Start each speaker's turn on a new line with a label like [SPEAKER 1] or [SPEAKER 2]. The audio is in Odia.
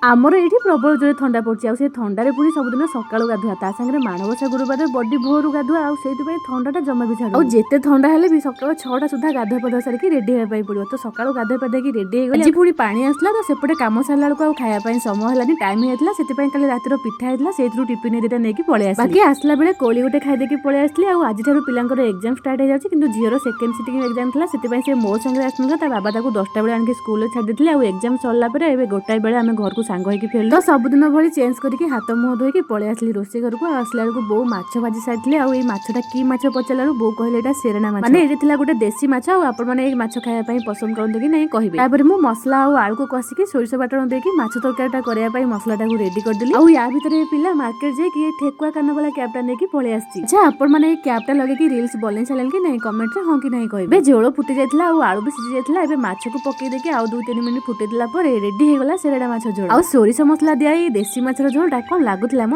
[SPEAKER 1] ଆମର ଏଇଠି ପ୍ରବଳ ଜୋରେ ଥଣ୍ଡା ପଡୁଛି। ଆଉ ସେ ଥଣ୍ଡାରେ ପୁଣି ସବୁଦିନ ସକାଳୁ ଗାଧୁଆ, ତା ସାଙ୍ଗରେ ମାଣବସା ଗୁରୁବାର, ବଡି ଭୋରୁ ଗାଧୁଆ। ଆଉ ସେଇଥିପାଇଁ ଥଣ୍ଡାଟା ଜମା ବି ଛାଡୁନି। ଆଉ ଯେତେ ଥଣ୍ଡା ହେଲେ ବି ସକାଳ 6ଟା ସୁଦ୍ଧା ଗାଧୁଆ ପାଧୁଆ ସାରିକି ରେଡି ହେବା ପାଇଁ ପଡିବ। ତ ସକାଳୁ ଗାଧୁଆ ପାଧୁଆକି ରେଡି ହେଇଗଲି। ଆଜି ପୁଣି ପାଣି ଆସିଲା, ତ ସେପଟେ କାମ ସାରିଲା ବେଳକୁ ଆଉ ଖାଇବା ପାଇଁ ସମୟ ହେଲାନି, ଟାଇମ୍ ହେଇଯାଇଥିଲା। ସେଥିପାଇଁ କାଲି ରାତିର ପିଠା ହେଇଥିଲା, ସେଇଥିରୁ ଟିଫିନ୍ 2ଟା ନେଇକି ପଳେଇ ଆସିଲି। ବାକି ଆସିଲା ବେଳେ କୋଳି ଗୋଟେ ଖାଇଦେଇକି ପଳେଇ ଆସିଲି। ଆଉ ଆଜିଠାରୁ ପିଲାଙ୍କର ଏକ୍ଜାମ ଷ୍ଟାର୍ଟ ହେଇଯାଉଛି, କିନ୍ତୁ ଝିଅର ସେକେଣ୍ଡ ସିଟିଂ ଏକ୍ଜାମ ଥିଲା, ସେଥିପାଇଁ ସେ ମୋ ସାଙ୍ଗରେ ଆସିନଥିଲା। ତା ବାବା ତାକୁ 10ଟା ବେଳେ ଆଣିକି ସ୍କୁଲରେ ଛାଡ଼ି ଦେଇଥିଲେ। ଆଉ ଏକ୍ଜାମ ସରିଲା ପରେ ଏବେ 1ଟା ବେଳେ ଆମେ ଘରକୁ ସାଙ୍ଗ ହେଇକି ଫେରିଲୁ। ତ ସବୁଦିନ ଭଳି ଚେଞ୍ଜ କରିକି ହାତ ମୁହଁ ଧୋଇକି ପଳେଇ ଆସିଲି ରୋଷେଇ ଘରକୁ। ଆଉ ଆସିଲା ବେଳକୁ ବୋଉ ମାଛ ଭାଜି ସାରିଥିଲେ। ଆଉ ଏଇ ମାଛଟା କି ମାଛ ପଚାରିଲାରୁ ବୋଉ କହିଲେ ଏଇଟା ସେରେଣା ମାଛ, ମାନେ ଏଇଟା ଥିଲା ଗୋଟେ ଦେଶୀ ମାଛ। ଆଉ ଆପଣମାନେ ଏଇ ମାଛ ଖାଇବା ପାଇଁ ପସନ୍ଦ କରନ୍ତି କି ନାହିଁ କହିବେ। ତାପରେ ମୁଁ ମସଲା ଆଉ ଆଳୁକୁ କଷିକି ସୋରିଷ ବାଟଣ ଦେଇକି ମାଛ ତରକାରୀଟା କରିବା ପାଇଁ ମସଲାଟାକୁ ରେଡି କରିଦେଲି। ଆଉ ୟା ଭିତରେ ଏ ପିଲା ମାର୍କେଟ ଯାଇକି ଏ ଠେକୁଆ କାନବାଲା କ୍ୟାପ୍ଟା ନେଇକି ପଳେଇ ଆସିଛି। ଆଚ୍ଛା, ଆପଣମାନେ ଏଇ କ୍ୟାପ୍ଟା ଲଗେଇକି ରିଲ୍ସ ବନେଇ ସାରିଲେଣି କି ନାହିଁ? କମେଣ୍ଟରେ ହଁ କି ନାହିଁ କହିବେ। ଏବେ ଝୋଳ ଫୁଟି ଯାଇଥିଲା ଆଉ ଆଳୁ ବି ସିଝି ଯାଇଥିଲା। ଏବେ ମାଛକୁ ପକେଇ ଦେଇକି ଆଉ 2-3 ମିନିଟ୍ ଫୁଟେଇ ଦେଲା ପରେ ରେଡି ହେଇଗଲା ସେରେଡ଼ା ମାଛ ଝୋଳ। ଆଉ ସୋରିଷ ମସଲା ଦିଆ ଏଇ ଦେଶୀ ମାଛର ଝୋଳଟା କଣ ଲାଗୁଥିଲା ମ!